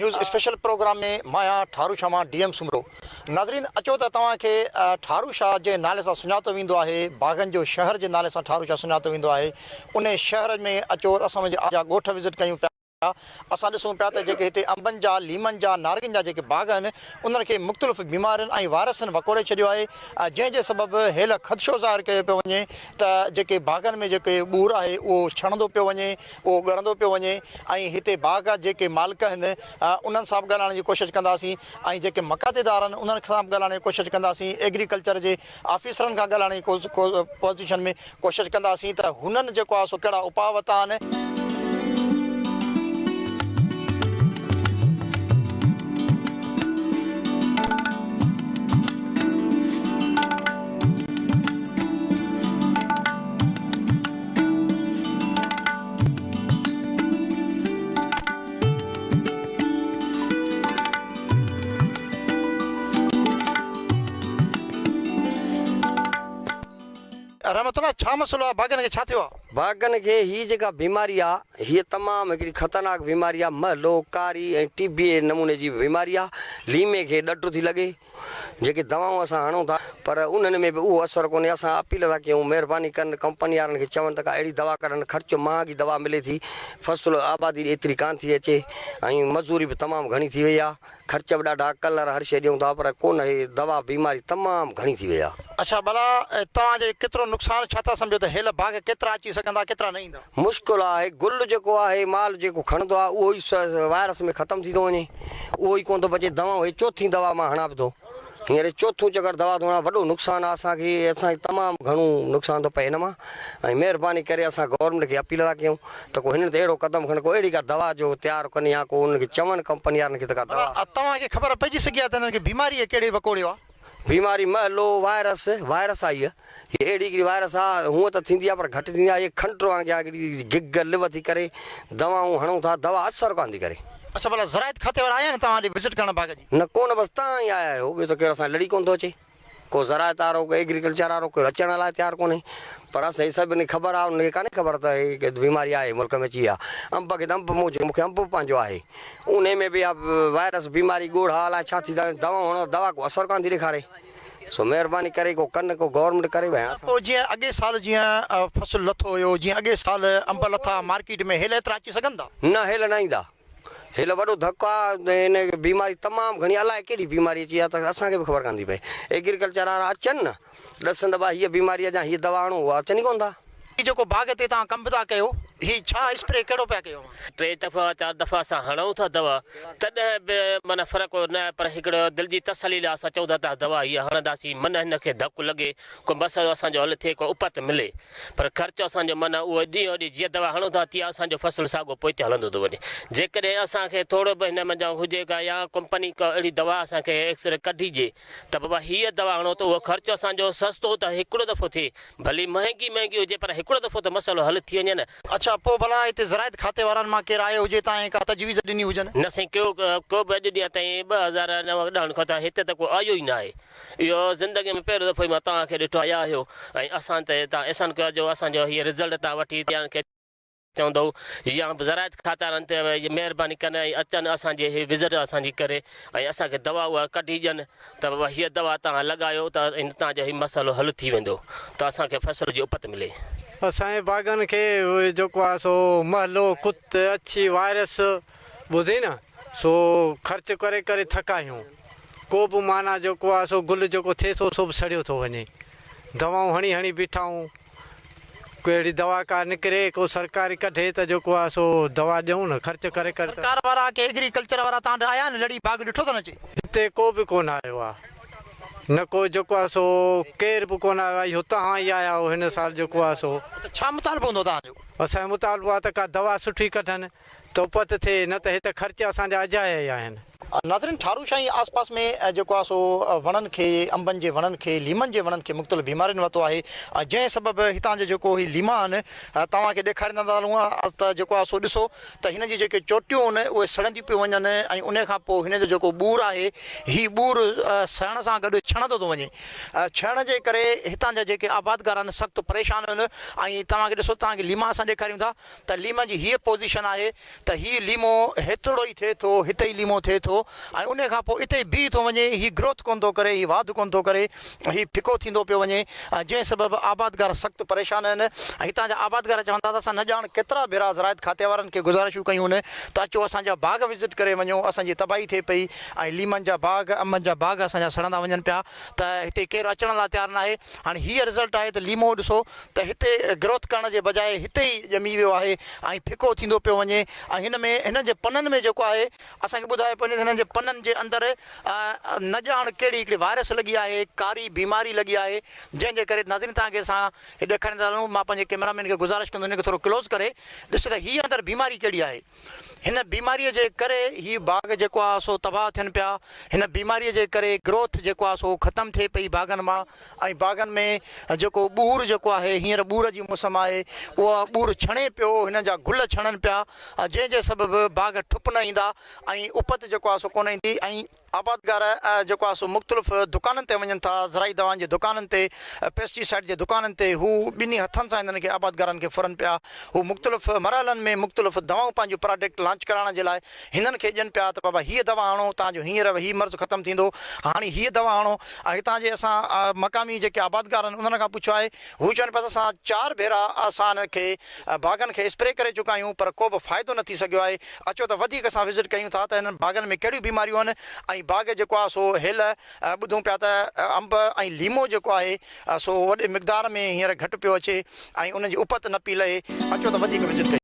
News special programme ۾ مان آهيان ٺارو شاهه مان ڊي ايم سومرو ناظرين اچو ته توهان کي ٺارو شاهه جنهن نالي سان سڃاتو ويندو آهي باغن جو شهر جي نالي سان ٺارو شاهه سڃاتو ويندو آهي انهي شهر ۾ اچو اسان ان جا ڳوٺ وزٽ ڪيون پيا اسان ڏسون پيا ته جيڪي هتي انبن جا ليمن جا نارنگين جا جيڪي باغ آهن انهن کي مختلف بيمارين ۽ وائرسن وڪوڙي ڇڏيو آهي جنهن جي سبب هيل خدشو ظاهر ڪيو پيو وڃي ته جيڪي باغن ۾ جيڪي ٻور آهي اهو ڇڻندو پيو وڃي اهو ڳرندو پيو وڃي ۽ هتي باغ جا جيڪي مالڪ آهن انهن سان به ڳالهائڻ جي ڪوشش ڪنداسين ۽ جيڪي مقاطيدار آهن انهن سان به ڳالهائڻ جي ڪوشش ڪنداسين ايگريڪلچر جي آفيسرن کان ڳالهائڻ جي پوزيشن ۾ ڪوشش ڪنداسين ته هنن جيڪو آهي سو ڪهڙا اپاء ورتا آهن. رحمت الله ڇا مسئلو آ باغن کي ڇا ٿيو آ. باغن کي هي جيڪا بيماري آ هيء تمام هڪڙي خطرناڪ بيماري آ مهلو ڪاري ۽ ٽي بي نموني جي بيماري آ ليمي کي ڏڍ ٿي لڳي. جيڪي دوائون اسان هڻون ٿا پر انهن ۾ به اهو اثر ڪونهي اسان اپيل ٿا ڪيون مهرباني ڪن ڪمپني وارن کي چون ته ڪا اهڙي دوا ڪڍن خرچ مهانگي دوا ملي ٿي فصل آبادي ايتري ڪانه ٿي اچي ۽ مزوري به تمام گهڻي ٿي وئي آهي خرچ به ڏاڍا ڪلر هر شيء ڏيون ٿا پر ڪونه هي دوا بيماري تمام گهڻي ٿي وئي آهي. اڇا ڀلا توهان جو ڪيترو نقصان ڇا ٿا سمجهو ته هيل باغ ڪيترا اچي سگهندا ڪيترا نه ايندا. مشڪل آهي گل جيڪو آهي مال جيڪو کڻندو آهي اهو ئي وائرس ۾ ختم ٿي ٿو وڃي اهو ئي ڪونه ٿو بچي دوائون هي چوٿين دوا مان هڻان به ٿو هينئر هي چوٿون چڪر دوا ٿو هڻان وڏو نقصان آهي اسان کي اسان کي تمام گهڻو نقصان ٿو پئي هن مان ۽ مهرباني ڪري اسان گورنمينٽ کي اپيل ٿا ڪيون ته ڪو هنن تي اهڙو قدم کڻن ڪو اهڙي ڪا دوا جو تيار ڪن يا ڪو انهن کي چون ڪمپني وارن کي ته ڪا دوا. توهان کي خبر پئجي سگهي آهي ته هنن کي بيماريء ڪهڙي وڪوڙيو آهي؟ بيماري مهلو وائرس، وائرس آ هيء. هيء اهڙي هڪڙي وائرس آ، هونء ته ٿيندي آ پر گهٽ ٿيندي آ. هيء کنڊ وانگيان هڪڙي گگ لو ٿي ڪري. دوائون هڻون ٿا، دوا اثر ڪانه ٿي ڪري. اڇا ڀلا زراعت کاتي وارا آيا آهن توهان ڏي وزٽ ڪرڻ باغ جي؟ نه ڪونه بس توهان ئي آيا آهيو، ٻيو ته ڪير اسان لڙي ڪونه ٿو اچي. ڪو زراعت وارو ڪو ايگريڪلچر وارو ڪير اچڻ لاء تيار ڪونهي. پر اسان کي سڀني کي خبر آ، انهن کي ڪانهي خبر ته هي بيماري آهي ملڪ ۾ اچي وئي آ. انب کي ته انب مون کي انب به پنهنجو آهي. انهي ۾ به اها وائرس بيماري ڳوڙها الائي ڇا ٿي ٿا وڃن دوائون هڻو ته دوا ڪو اثر ڪانه ٿي ڏيکاري سو مهرباني ڪري ڪو ڪن ڪو گورنمينٽ ڪري ڀئي اسان. پوء جيئن اڳي سال جيئن فصل لٿو هيو جيئن اڳي سال انب لٿا مارڪيٽ ۾ هيل ايترا اچي سگهن ٿا؟ نه هيل نه ايندا هيل وڏو ڌڪ آ هن بيماري تمام گهڻي الائي ڪهڙي بيماري اچي آ ته اسان کي به خبر ڪانه ٿي پئي ايگريڪلچر وارا اچن نه ڏسن ته ڀاء هيء بيماري آ جا هيء دوا هڻو اها اچن ئي ڪونه ٿا. هي جيڪو باغ تي توهان ڪم به ٿا ڪيو هي ڇا اسپري ڪهڙو پيا ڪيو اوهان؟ ٽي دفعا چار دفعا اسان هڻون ٿا دوا تڏهن به معنيٰ فرق نه آهي پر هڪڙو دل جي تسلي لاء اسان چئون ٿا ته دوا هيء هڻنداسين من هن کي ڌڪ لڳي ڪو مسئلو اسان جو حل ٿئي ڪو اپت ملي پر خرچ اسان جو معنيٰ اهو ڏينهون ڏينهن جيئن دوا هڻون ٿا تيئن اسان جو فصل ساڳو پوئتي هلندو ٿو وڃي جيڪڏهن اسان کي ٿورو به هن منجهان هجي ڪا يا ڪمپني ڪا اهڙي دوا اسان کي ايڪسري ڪڍي ڏي ته بابا هيء دوا هڻو ته اهو خرچ اسان جو سستو ته هڪڙو دفعو ٿئي، ڀلي مهنگي مهنگي هجي پر هڪڙو دفعو ته مسئلو حل ٿي وڃي نه. اڇا پوء ڀلا هتي زراعت کاتي وارن مان ڪير آيو هجي تانئين ڪا تجويز ڏني هجن؟ نه سائين ڪيو ڪو به اڄ ڏينهن تائين 2009 ڏهن کان ته هتي ته ڪو آيو ئي ناهي. اهو زندگي ۾ پهريون دفعو ئي مان توهان کي ڏٺو آيا آهيو ۽ اسان تي توهان احسان ڪيو آهي جو اسان جو هيء رزلٽ توهان وٺي ٻين کي چوندو يا به زراعت کاتي وارن تي مهرباني ڪن ۽ اچن اسان جي هي وزٽ اسان جي ڪري ۽ اسان کي دوا اها ڪڍي ڏين ته بابا هيء دوا توهان لڳايو ته هن توهان جو هي مسئلو حل ٿي ويندو ته اسان کي فصل جي اپت ملي. اسان جي باغن کي جيڪو آهي سو مهلو ڪت اڇي وائرس ٻڌي نه سو خرچ ڪري ڪري ٿڪا آهيون ڪو به معنيٰ جيڪو آهي سو گل جيڪو ٿئي ٿو سو به سڙيو ٿو وڃي دوائون هڻي هڻي بيٺا آهيون ڪو اهڙي دوا ڪا نڪري ڪو سرڪاري ڪڍي ته جيڪو آهي سو دوا ڏيون نه خرچ ڪري ڪري ته. سرڪار وارا ڪي ايگريڪلچر وارا تان ڏي آيا آهن لڙي باغ ڏٺو اٿن اچي. هتي ڪو به ڪونه آيو آهي نه ڪو جيڪو آهي سو ڪير به ڪونه آيو آهي اهو توهان ئي آيا آهيو هن سال جيڪو آهي سو. ته ڇا مطالبو هوندو توهان جو. اسان جو مطالبو آهي ته ڪا دوا سٺي ڪڍن ته اپت ٿئي نه ته هت خرچ اسان جا اجايا ئي آهن. ناظرين ٺارو شاهي آس پاس ۾ جيڪو آهي سو وڻن کي انبن جي وڻن کي ليمن جي وڻن کي مختلف بيمارين ورتو آهي جنهن سبب هتان جا جيڪو هي ليما آهن توهان کي ڏيکاريندا ٿا هلون ته جيڪو آهي سو ڏسو ته هن جي جيڪي چوٽيون آهن اهي سڙنديون پيون وڃن ۽ ان کان پوء هن جو جيڪو ٻور آهي هي ٻور سڙڻ سان گڏ ڇڻندو ٿو وڃي ڇڻڻ جي ڪري هتان جا جيڪي آبادگار آهن سخت پريشان آهن ۽ توهان کي ڏسو توهان کي ليما اسان ڏيکاريون ٿا ته ليمن جي هيء پوزيشن آهي ته هي ليمو هيترڙو ئي ٿئي ٿو، هتي ئي ليمو ٿئي ٿو ۽ انهيء کان پوء اتي ئي بيهي ٿو وڃي، هي گروٿ ڪونه ٿو ڪري، هي واڌ ڪونه ٿو ڪري، هي ڦڪو ٿيندو پيو وڃي، جنهن سبب آبادگار سخت پريشان آهن ۽ هتان جا آبادگار چون ٿا ته اسان نه ڄاڻ ڪيترا ڀيرا زراعت کاتي وارن کي گذارشون ڪيون آهن ته اچو اسان جا باغ وزٽ ڪري وڃو، اسان جي تباهي ٿئي پئي ۽ ليمن جا باغ، انبن جا باغ اسان جا سڙندا وڃن پيا ته هتي ڪير اچڻ لاء تيار ناهي، هاڻي هيء رزلٽ آهي ته ليمو ڏسو ته هتي گروٿ ڪرڻ جي بجاء هتي ئي ڄمي ويو آهي ۽ ڦڪو ٿيندو پيو وڃي ۽ هن ۾ هنن جي پنن ۾ جيڪو آهي اسان کي ٻڌايو پيو وڃي ته هنن جي پنن جي اندر نه ڄاڻ ڪهڙي هڪڙي وائرس لڳي آهي ڪاري بيماري لڳي آهي جنهن جي ڪري ناظرين توهان کي اسان هي ڏيکاريندا هلون مان پنهنجي ڪئميرا مين کي گذارش ڪندس هن کي ٿورو ڪلوز ڪري ڏسو ته هي اندر بيماري ڪهڙي آهي هن بيماري جي ڪري هي باغ جيڪو آهي سو تباهه ٿين پيا هن بيماري جي ڪري گروٿ جيڪو آهي سو ختم ٿئي پئي باغن مان ۽ باغن ۾ جيڪو ٻور جيڪو آهي هينئر ٻور جي موسم آهي اها ٻور ڇڻي پيو هنن جا گل ڇڻن پيا جنهن جي سبب باغ ٺپ نه ايندا ۽ اپت جيڪو آهي سو ڪونه ايندي ۽ آبادگار جيڪو آهي سو مختلف دڪانن تي وڃن ٿا زرعي دوائن جي دڪانن تي پيسٽي سائيڊ جي دڪانن تي هو ٻنهي هٿن سان هنن کي آبادگارن کي ڦرن پيا هو مختلف مرحلن ۾ مختلف دوائون پنهنجون پراڊڪٽ لانچ ڪرائڻ جي لاء هنن کي ڏين پيا ته بابا هيء دوا هڻو تان جو هينئر هي مرض ختم ٿيندو هاڻي هيء دوا هڻو ۽ هتان جي اسان مقامي جيڪي آبادگار آهن انهن کان پڇيو آهي هو چون پيا ته اسان چار ڀيرا اسان انهن کي باغن کي اسپري ڪري چڪا آهيون پر ڪو به فائدو نه ٿي سگهيو آهي اچو ته وڌيڪ اسان وزٽ ڪيون ٿا ته هنن باغن ۾ ڪهڙيون بيماريون آهن ۽ باغ جيڪو آهي سو هيل ٻڌون پيا ته انب ۽ ليمو جيڪو آهي سو وڏي مقدار ۾ هينئر گهٽ پيو اچي ۽ ان جي اپت نه پئي لهي اچو ته وڌيڪ وزٽ ڪيون.